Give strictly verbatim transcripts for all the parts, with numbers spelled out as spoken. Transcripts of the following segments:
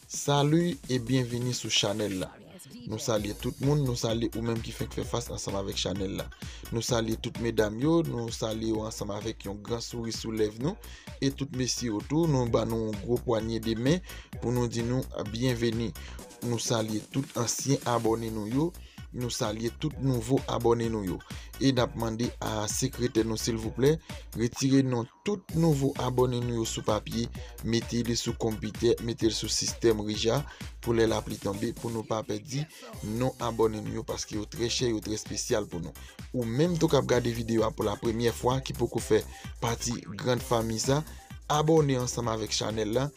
Salut e byenvini sou chanèl la. Nou salye tout moun, nou salye ou menm ki fenk fè fas ansanm avèk chanèl la. Nou salye tout medam yo, nou salye yo ansanm avèk yon gran souri sou lèv nou. E tout mesye yo tou, nou ba nou yon gwo pwanye de men pou nou di nou byenveni. Nou salye tout ansyen abòne nou yo, nou salye tout nouvo abòne nou yo. E n ap mande a sekretè nou silvouplè, retire non tout nouvo abòne nou yo sou papye, mete li sou konpitè, mete l sou sistèm Reja pou lè lapli tonbe, pou nou pa pèdi non abòne nou yo, paske yo trè chè, yo trè espesyal pou nou. Ou menm tou k ap gade videyo a pou la premyè fwa, ki poko fè pati grand fanmi sa, abòne ansanm avèk chanèl la,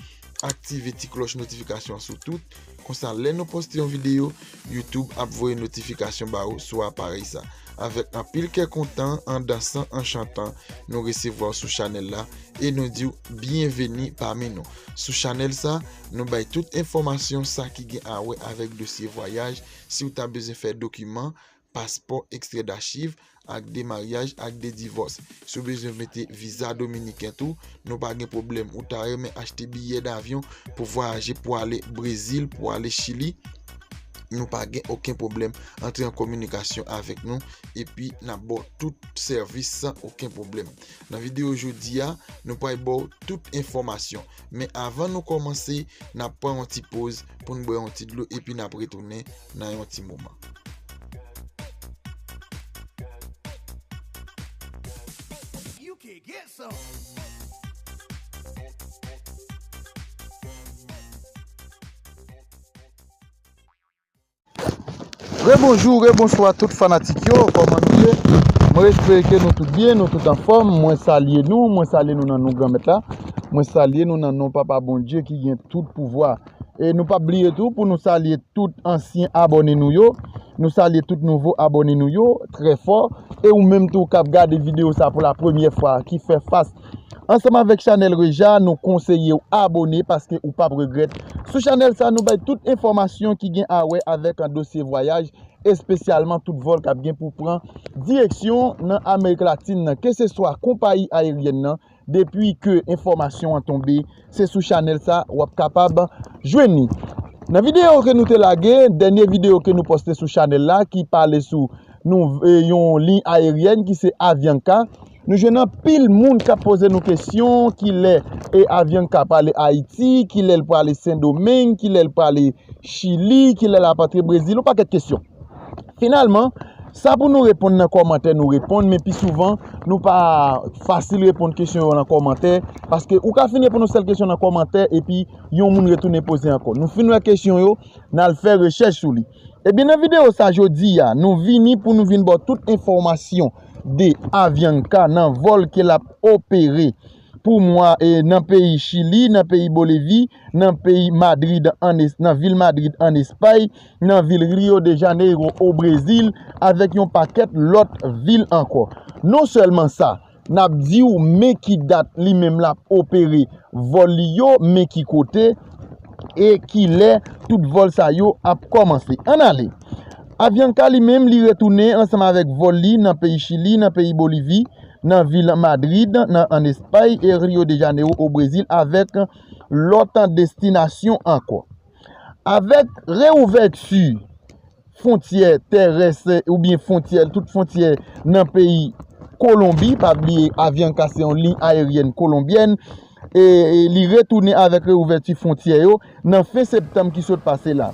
aktive ti klòch notifikasyon an sou tout, konsa lè nou poste yon videyo, YouTube ap voye notifikasyon ba ou sou aparèy sa. Avèk anpil kè kontan, an dansan, an chantan, nou resevwa w sou chanèl la e nou di w byenveni pami nou. Sou chanèl sa, nou bay tout enfòmasyon sa ki gen a wè avèk dosye vwayaj, si w ta bezwen fè dokiman, paspò, ekstrè dachiv, ak de maryaj, ak de divòs. Si w bezwen mete viza dominiken tou, nou pa gen pwoblèm. Ou ta renmen achte biyè davyon pou vwayaje, pou ale Brezil, pou ale Chili, nou pa gen okenn pwoblèm. Antre an kominikasyon avèk nou, epi n ap ba w tout sèvis san okenn pwoblèm. Nan videyo jodi a, nou pral ba w tout enfòmasyon. Men avan nou kòmanse, n ap pran yon ti poz pou n bwè yon ti dlo, epi n ap retounen nan yon ti moman. You can get some. Rebonjou, rebonswa tout fanatik yo, kòman nou ye? Mwen espere ke nou tout byen, nou tout anfòm. Mwen salye nou, mwen salye nou nan non Granmèt la. Mwen salye nou nan non Papa Bondye ki gen tout pouvwa. E nou p ap bliye tou pou nou salye tout ansyen abòne nou yo. Nou salye tout nouvo abòne nou yo, trè fò. E ou menm tou k ap gade videyo sa pou la premyè fwa, ki fè fas ansanm avèk chanèl Reja, nou konseye w abòne paske ou p ap regrèt. Sou chanèl sa, nou bay tout enfòmasyon ki gen a wè avèk an dosye vwayaj, espesyalman tout vòl k ap gen pou pran direksyon nan Amerik Latin nan, keseswa konpayi ayeryèn nan, depi ke enfòmasyon an tonbe, se sou chanèl sa w ap kapab jwenn li. Nan videyo ke nou te lage, dènye videyo ke nou poste sou chanèl la, ki pale sou nou, e, yon liy ayeryèn ki se Avianca, nou jwenn anpil moun k ap poze nou kesyon, kilè, e, Avianca prale Ayiti, kilè l prale Sendomeng, kilè l prale Chili, kilè l ap antre Brezil, yon pakèt kesyon. Finalman, sa pou nou reponn nan kòmantè, nou reponn, men pi souvan, nou pa fasil reponn kesyon yo nan kòmantè, paske ou ka fin reponn yon sèl kesyon nan kòmantè, epi yon moun retounen poze ankò. Nou fin wè kesyon yo, n al fè rechèch sou li. Ebyen, nan videyo sa jodi a, nou vini pou nou vin ba w tout enfòmasyon de Avianca nan vòl ke l ap opere pou mwa, e, nan peyi Chili, nan peyi Bolivi, nan peyi Madrid, an Es-, nan vil Madrid, an Espay, nan vil Rio de Janeiro, o Brezil, avèk yon pakèt lòt vil ankò. Non sèlman sa, n ap di w men ki dat li menm l ap opere vòl li yo, men ki kote, e kilè tout vòl sa yo ap kòmanse. Ann ale! Avianca li menm, li retounen ansanm avèk vòl li nan peyi Chili, nan peyi Bolivi, nan vil Madrid, nan, an Espay, e Rio de Janeiro, o Brezil, avèk lòt destinasyon ankò. Avèk reouvèti fwontyè tèrès oubyen fwontyè, tout fwontyè nan peyi Kolonbi, pa bliye Avianca se yon liy ayeryèn kolonbyèn, e, e li retounen avèk reouvèti fwontyè yo nan fen septanm ki sot pase la.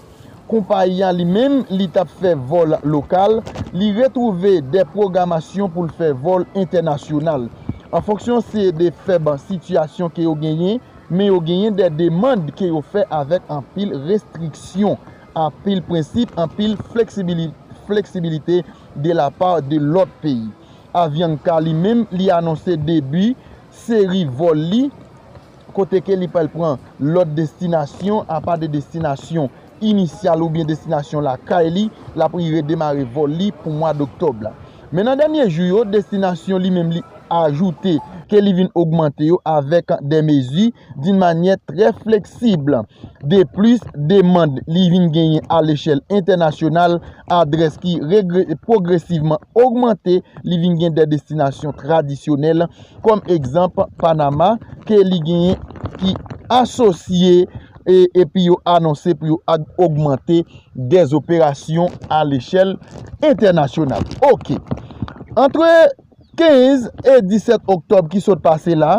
Konpayi a li menm, li t ap fè vòl lokal, li retwouve de pwogramasyon pou l fè vòl entènasyonal. An fonksyon se de fèb sitiyasyon ke yo genyen, men yo genyen de demann ke yo fè avèk anpil restriksyon, anpil prensip, anpil fleksibili-, fleksibilite de la pa de lòt peyi. Avianca li menm, li anonse debi seri vòl li, kote ke li pral pran lòt destinasyon, apa de destinasyon inisyal oubyen destinasyon lakay li, l ap redemare vòl li pou mwa doktòb la. Men nan dènye jou yo, destinasyon li menm li ajoute ke li vin ogmante yo avèk de mezi d'une manière très flexible. De plis, demann li vin genyen a lechèl entènasyonal, adrès ki regre-, pwogresivman ogmante, li vin gen de destinasyon tradisyonèl, kòm egzanp Panama, ke li genyen ki asosye, e, epi yo anonse pou yo ag-, ogmante dèzoperasyon a lechèl entènasyonal. Oke. Antre kenz e disèt oktòb ki sot pase la,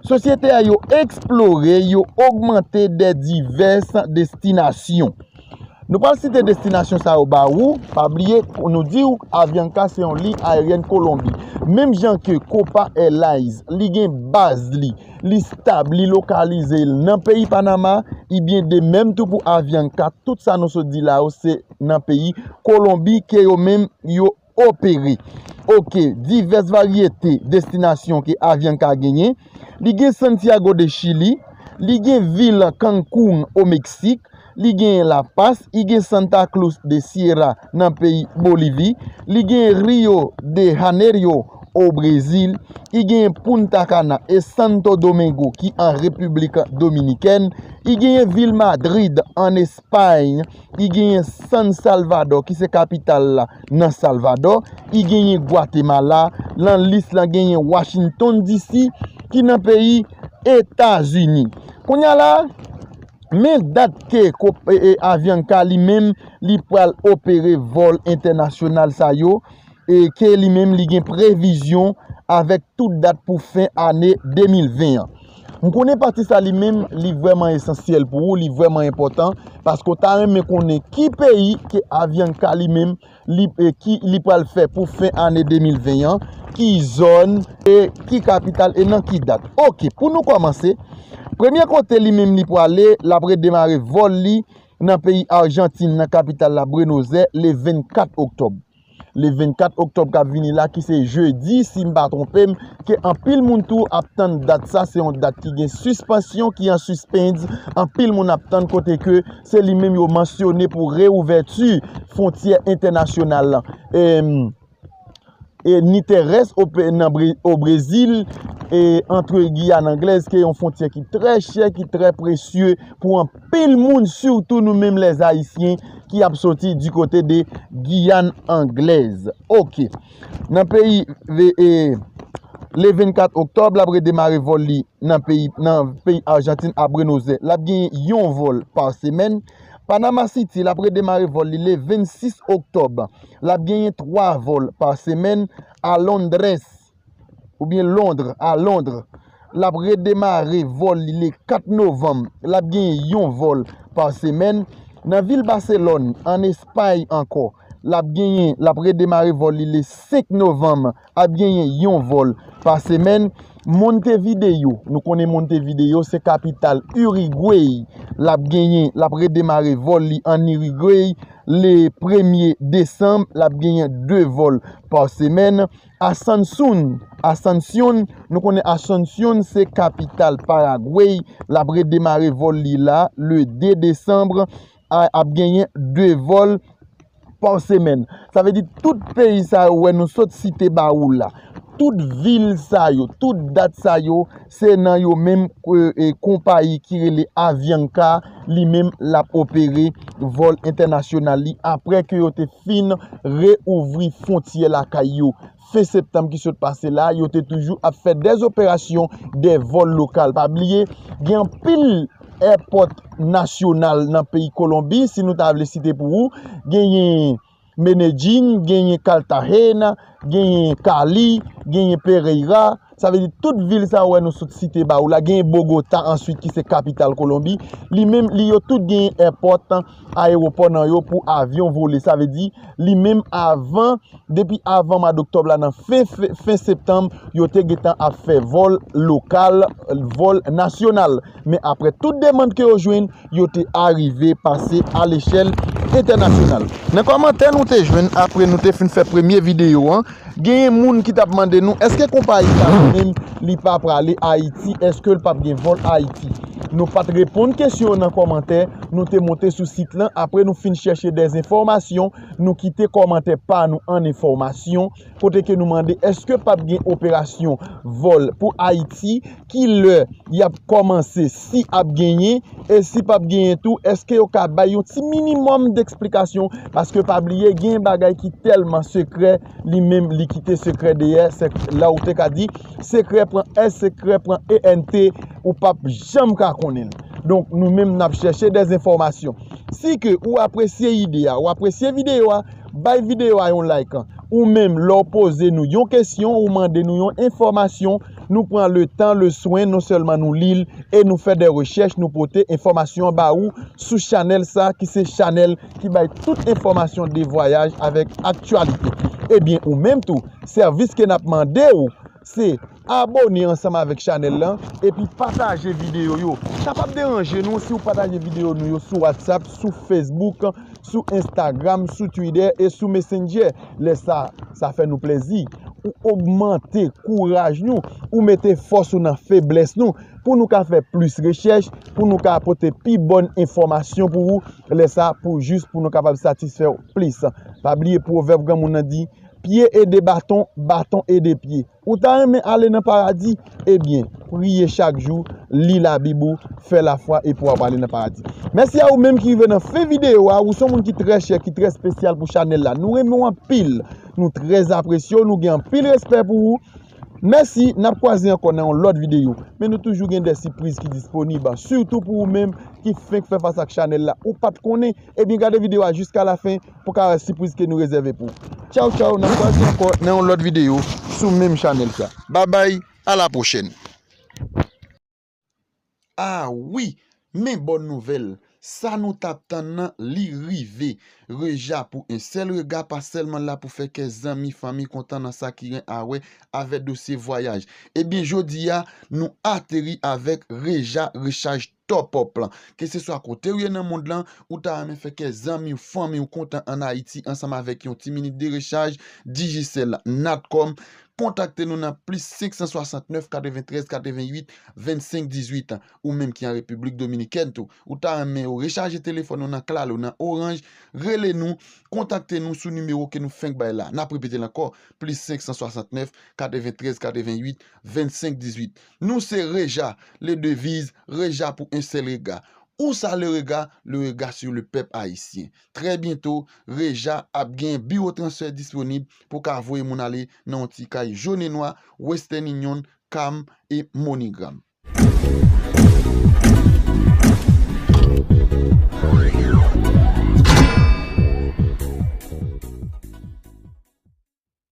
sosyete a yo eksplore, yo ogmante dè divès destinasyon. Nou pral site destinasyon sa yo ba ou, pa bliye, nou di w Avianca se yon liy ayeryèn Kolonbi. Menm jan ke Copa Airlines, li gen baz li, li stab, li lokalize l nan peyi Panama, ebyen de menm tou pou Avianca, tout sa nou sot di la yo se nan peyi Kolonbi ke yo menm yo opere. Oke, divès varyete destinasyon ke Avianca genyen. Li gen Santiago de Chili, li gen vil Cancun o Meksik, li gen La Paz, li gen Santa Cruz de Sierra nan peyi Bolivi, li gen Rio de Janeiro o Brezil, li gen Punta Cana e Santo Domingo ki an Repiblik Dominikèn, li gen vil Madrid an Espay, li genyen San Salvador ki se kapital la nan Salvador, li genyen Gwatemala, nan lis lan genyen Washington D C ki nan peyi Etazini. Kounye a la, men dat ke ko-, e, e, Avianca li menm li pral opere vòl entènasyonal sa yo, e ke li menm li gen previzyon avèk tout dat pou fen ane de mil ven an. M konnen pati sa li menm li vrèman esansyèl pou ou, li vrèman enpòtan, paske w ta renmen konnen ki peyi ke Avianca li menm li, e, ki li pral fè pou fen ane de mil ven an, ki zòn e ki kapital e nan ki dat. Oke, pou nou kòmanse, premye kote li menm li prale, l ap redemare vòl li nan peyi Ajantin, nan kapital la Buenos Aires, le vennkat oktòb. Le vennkat oktòb k ap vini la, ki se jedi, si m pa twonpe m, ke anpil moun tou ap tann dat sa, se yon dat ki gen sispansyon, ki an sispens. Anpil moun ap tann kote ke se li menm yo mansyone pou reouvèti fwontyè entènasyonal lan. E, e ni terès o pe-, nan Bre-, o Brezil, e antre Giyàn Anglèz, ke yon fwontyè ki trè chè, ki trè presye pou anpil moun, sitou nou menm lèzayisyen ki ap soti di kote de Giyàn Anglèz. Oke. Nan peyi, e, e, le vennkat oktòb, l ap redemare vòl li nan peyi, nan peyi Ajantin a Buenos Aires. L ap genyen yon vòl pa semèn. Panama City, l ap redemare vòl li le vennsis oktòb. L ap genyen twa vòl pa semèn a Londres, oubyen Londres, a Londres. L ap redemare vòl li le kat novanm. L ap genyen yon vòl pa semèn. Nan vil Baselòn, an Espay ankò, l ap genyen, l ap redemare vòl li le senk novanm, ap genyen yon vòl pa semèn. Montevideo, nou konnen Montevideo se kapital Irigwey, l ap genyen, l ap redemare vòl li an Irigwey le premye desanm, l ap genyen de vòl pa semèn. Asansoun, Asansyon, nou konnen Asansyon se kapital Paragwey, l ap redemare vòl li la le de desanm, a, ap genyen de vòl pa semèn. Sa vle di tout peyi sa yo wè nou sot site ba ou la, tout vil sa yo, tout dat sa yo, se nan yo menm, e, e, konpayi ki rele Avianca, li menm l ap opere vòl entènasyonal li apre ke yo te fin reouvri fwontyè lakay yo. Fen septanm ki sot pase la, yo te toujou ap fè dèzoperasyon dè vòl lokal. Pa bliye, gen anpil èpòt nasyonal nan peyi Kolonbi, si nou ta vle site pou ou, genyen Medellín, genyen Cartagena, genyen Cali, genyen Pereira. Sa vle di tout vil sa yo wè nou sot site ba ou la, genyen Bogota answit ki se kapital Kolonbi. Li menm, li yo tout genyen èpòt, ayewopò nan yo pou avyon vole. Sa vle di, li menm avan, depi avan mwa doktòb la, nan fen, fen, fen septanm, yo te gentan ap fè vòl lokal, vòl nasyonal. Men apre tout demann ke yo jwenn, yo te arive pase a lechèl entènasyonal. Nan kòmantè nou te jwenn apre nou te fin fè premye videyo an, genyen moun ki t ap mande nou, èske konpayi sa a menm li pa prale Ayiti, èske l p ap gen vòl Ayiti? Nou pa t reponn kesyon an nan kòmantè, nou te monte sou sit lan, apre nou fin chèche dè enfòmasyon, nou kite kòmantè pa nou an enfòmasyon, kote ke nou mande èske p ap gen operasyon vòl pou Ayiti, ki lè y ap kòmanse, si ap genyen, e si p ap genyen tou, èske yo ka bay yon ti minimòm eksplikasyon, paske pa bliye, gen bagay ki tèlman sekrè, li menm, li kite sekrè dèyè, se la ou te ka di, sekrè pran S, sekrè pran E N T, ou p ap janm ka konnen l. Donk, nou menm, n ap chèche dèzenfòmasyon. Si ke ou apresye ide a, ou apresye videyo a, bay videyo a yon like. Ou menm, lè w poze nou yon kesyon, ou mande nou yon enfòmasyon, nou pran le tan, le swen, non sèlman nou li l, e nou fè de rechèch, nou pote enfòmasyon an ba ou sou chanèl sa, ki se chanèl ki bay tout enfòmasyon de vwayaj avèk aktyalite. Ebyen, ou menm tou, sèvis ke n ap mande w, se abone ansanm avèk chanèl lan, epi pataje videyo yo. Sa p ap deranje nou si w pataje videyo nou yo sou WhatsApp, sou Facebook, sou Instagram, sou Twitter e sou Messenger. Lè sa, sa fè nou plezi. Ou ogmante kouraj nou, ou mete fòs ou nan feblès nou, pou nou ka fè plis rechèch, pou nou ka pote pi bòn enfòmasyon pou ou. Lè sa, pou jis pou nou kapab satisfè w plis. Pa bliye pwovèb granmoun nan di, pye ede baton, baton ede pye. Ou ta renmen ale nan paradi? Ebyen, priye chak jou, li Labib ou, fè lafwa epi w ap ale nan paradi. Mèsi a ou menm ki rive nan fen videyo a, ou se yon moun ki trè chè, ki trè espesyal pou chanèl la. Nou renmen w anpil, nou trè apresye w, nou gen anpil respè pou ou. Mèsi, n ap kwaze ankò nan yon lòt videyo. Men nou toujou gen de sipriz ki disponib, sitou pou ou menm ki fenk fè fas ak chanèl la. Ou pa t konnen? Ebyen, gade videyo a jiska lafen pou ka wè sipriz ke nou rezève pou ou. Tchaw, tchaw, n ap kwaze ankò nan yon lòt videyo sou menm chanèl sa. Babay, a la pwochèn. Ah wi, men bòn nouvèl, sa nou t ap tann nan, li rive. Reja pou en sèl rega pa sèlman la pou fè kè zanmi, fanmi kontan nan sa ki gen a wè avèk dosye vwayaj. Ebyen, jodi a, nou ateri avèk Reja Rechaj Top Up lan. Keseswa kote w ye nan mond lan, ou ta renmen fè kè zanmi w, fanmi w kontan ann Ayiti ansanm avèk yon ti minit de rechaj, Digicel, Natcom, kontakte nou nan plis senk san swasannnèf, katreventrèz, katrevenwit, vennsenk, dizuit. Ou menm ki an Repiblik Dominikèn tou, ou ta renmen yo rechaje telefòn ou nan Claro, nan Orange, rele nou, kontakte nou sou nimewo ke nou fenk bay la. N ap repete l ankò, plis senk san swasannnèf, katreventrèz, katrevenwit, vennsenk, dizuit. Nou se Reja, le deviz, Reja pou en sèl rega. Où ça le regard? Le regard sur le peuple haïtien. Trè byento, Reja ap gen biwo transfè disponib pou ka voye moun ale nan yon ti kay jòn e nwa, Western Union, Calm e MoneyGram.